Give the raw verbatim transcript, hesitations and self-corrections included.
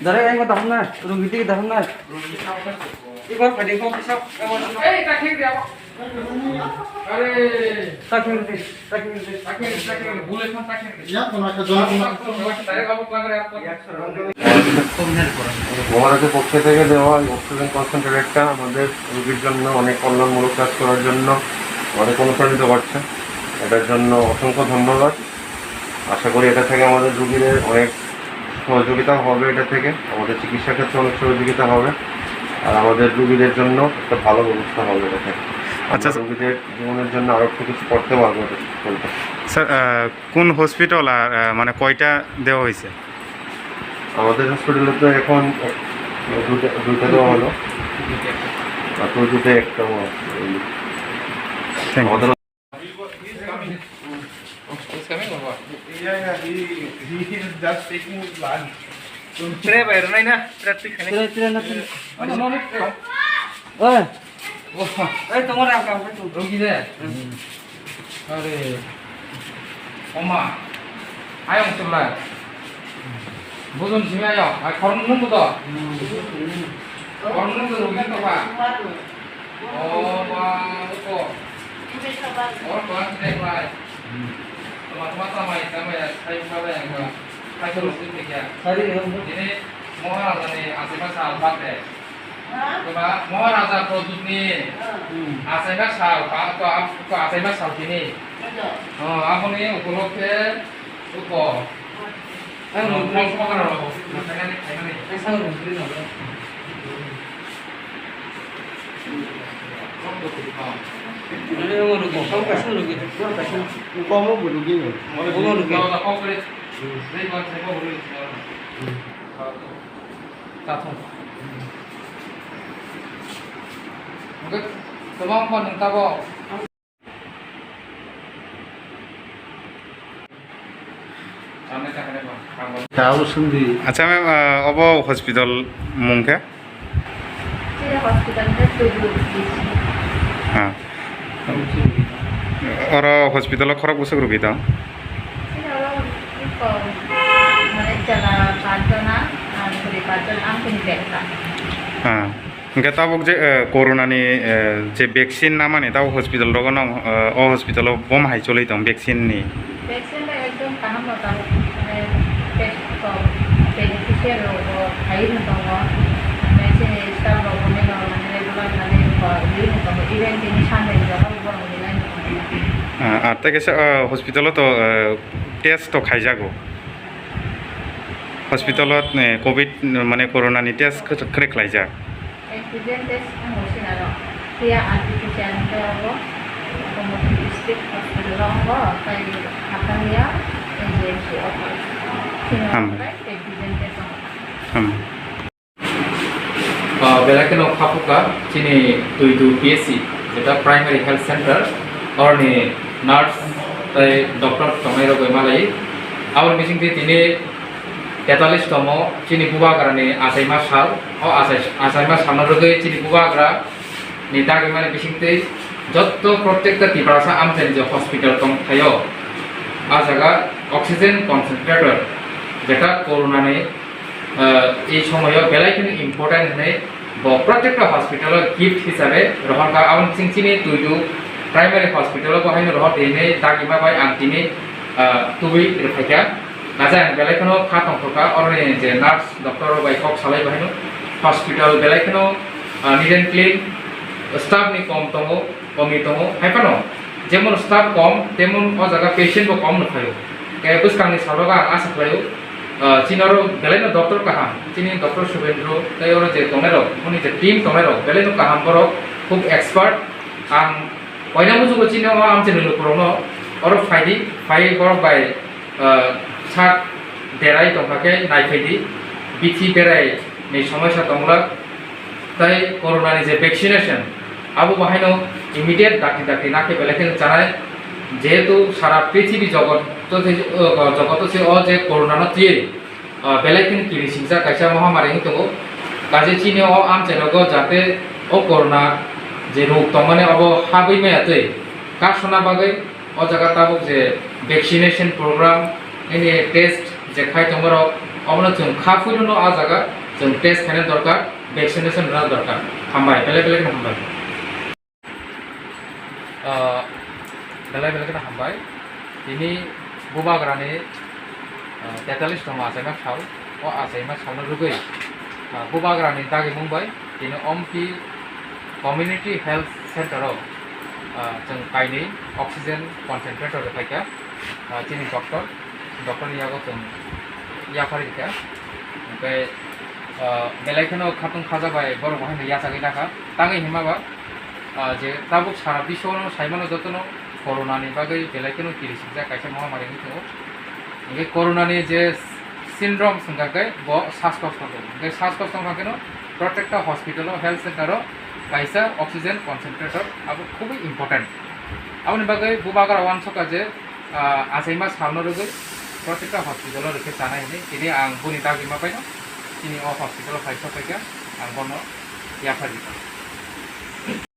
Direct ang ko dahon na, rungiti ke dahon na. Ikor phadi ko kisa. Ei, ta khek dia. Are. Ta khek di, ta khek di. Ta khek di, ta khek di. Bule khan ta khek di. Ya, kona ka jona kona. Direct abo klang re aap. মহারাজের পক্ষ থেকে দেওয়া এই অক্সিজেন কনসেন্ট্রেটরটা আমাদের রোগীর জন্য অনেক কল্যাণমূলক কাজ করার জন্য আমাদের অনুপ্রাণিত করছে। এটার জন্য অসংখ্য ধন্যবাদ। আশা করি এটা থেকে আমাদের রোগীদের অনেক সহযোগিতা হবে, এটা থেকে আমাদের চিকিৎসা ক্ষেত্রে অনেক সহযোগিতা হবে, আর আমাদের রোগীদের জন্য একটা ভালো ব্যবস্থা হবে এটা থেকে। আচ্ছা, আমরা রোগীদের জীবনের জন্য আরও একটু কিছু করতে পারবো এটা করতে। স্যার, আহ, কোন হসপিটাল আর, আহ, মানে কয়টা দেওয়া হয়েছে? আমাদের হসপিটালে তো এখন এক-, দুইটা, দুইটা দেওয়া হলো, আর তো দুটো একটাও আছে। এই থ্যাংক ইউ। আমাদের He's coming. He's coming or what? Yeah, yeah, he, he is just taking his lunch. Tray bai rwnai na, tray twi khainai. Tray, tray na twi. Ano, no, no, no. Oi. Oh. Oi, tomar ang kam tu. Rugi de. Hmm. Are. Oma. Ayong sebelah. Bujun sini ayo. Ay, korun nunggu to. Hmm. Korun nunggu rugi to, Pak. Oh, ba, uko. Oh, ba, sini, Pak. Tama, tama, tama, tama, ya, saya buka, ya, buka. Saya suruh sini, ya. Ini Maharaja ni asli masa alpat, ya. Tama, Maharaja produk ni asli masa alpat, atau ap-, atau asli masa alpat ini. Oh, apa ni, uko, uko. Ang rong rong. Ang rong rong. Ano yung ano ko? Ang kaso ano ko? Ang kaso. Ang komo ko, ano ko? Ano ko? Tatong. Okay. Tabang pa ng tabo. Tao sindi. Acha, ma'am, ah, obo hospital mung khe? Chini hospital khe Tuidu P H C. Ha. Oro hospital o khorok bwswk rwgwi tong? Chini oro iko, mane, chwla pachjon, ang bwrwi pachjon, ang chini beksa. Ha. Hingke tabuk je, eh, corona ni, eh, je vaccine namani tabuk hospital rogo no, eh, o hospital o bom hai choli tong vaccine ni. Vaccine bai ekdom kaham no tabuk, mane, test ko beneficiary rogo hai no tongo, mane chini staff rok bo mane regular mane ko ri no tongo, even tini Sunday ni rogo bo rok ri nai no tongo. Ah, ah, tei kaisa, eh, hospital o to, eh, test to khaijago. Hospital o, eh, covid mane corona ni test khe, khe khlaijak. Antigen test ang bo sinaro. Phiya R T P C R ni tei abo Gomoti District Hospital o wngo, tei Hakania N G M C o. Sini Ham. Tei antigen test wngo. Ham. Ah, belai kheno khapukha chini Tuidu P H C, jeta Primary Health Center, orni nurse tei doctor tongnai rok bai malai. Aboni bisingtwi tini tetalis tomo chini bubagrani achaima sal, o achai-, achaima salno rwgwi chini bubagra ni dagimani bisingtwi jotto prottekta Tiprasa amchaini je hospital tong thaio, a jaga oxygen concentrator, jeta corona ni, ah, ei somoyo belai kheno important hinwi bo prottekta hospital o gift hisabe rohorkha. Aboni bising chini Tuidu Primary Hospital o bo haino rohor di hinwi dagima bai ang tini, ah, tubui rwphaikha. Naja ang belai kheno kha tongthokha, oroni je nurse, doctor rok bai kok salai bo haino hospital belai kheno, ah, neat and clean, staff ni kom tongo, komi tongo, hai phano jemon staff kom, temon o jaga patient bo kom no phaio. Khe bwskangni salo ang asa khlaio, ah, chini oro belai no doctor kaham, chini doctor Subendro, tei oro je tongnai rok, boni je team tongnai rok, belai no kaham borok, khub expert. Ang koina muchugo chini o amchaini lukurokno oro phaidi, phai borok bai, ah, sak berai tongkha khe naiphai di, bithi berai ni somosya tongla, tei corona ni je vaccination, abo bahaino immediate dakti dakti nakhe belai kheno chanai, jehetu sara prithibi jogot to se, o, jogoto se o je corona no twiwi, ah, belai kheno kiri singjak kaisa mohamari wng tongo. Kaje chini o amchai rogo jate o corona je rog tongmani abo habwi maya twi kasona bagwi o jaga tabuk je vaccination program, nini test je khai tongmarok, Obono chwng kha phuilono a jaga chwng test khaina dorkar, vaccination rwna dorkar. Hambai, belai belai kheno hambai. Ah, belai belai kheno hambai. Tini bubagrani, ah, tetalis tongma achaima sal, o achaima salno rwgwi, ah, bubagrani dagimung bai tini Ompi Community Health Center o, ah, chwng kainwi oxygen concentrator rwkhaikha, ah, chini doctor, doctor ni yago chwng yaphar rikha. Hwnkhe, ah, belai kheno khatung khaja bai borok bo haino yachagwi nakha. Tangwi hima ba, ah, je tabuk sara biswno saimano jotono corona ni bagwi belai kheno kirisikjak kaisa mohamari wngwi tongo. Hwnkhe corona ni je syndrome swngkha khe bo saskosto tongo. Hwnkhe saskosto wngkha kheno protekta hospital o, health center o kaisa oxygen concentrator abo khubui important. Aboni bagwi bubagra uansukha je, ah, achaima salno rwgwi protekta hospital o rwkhe chanai hwnwi. Tini ang boni dagima paino chini o hospital o phai sokphaikha, ang bono yaphar rikha.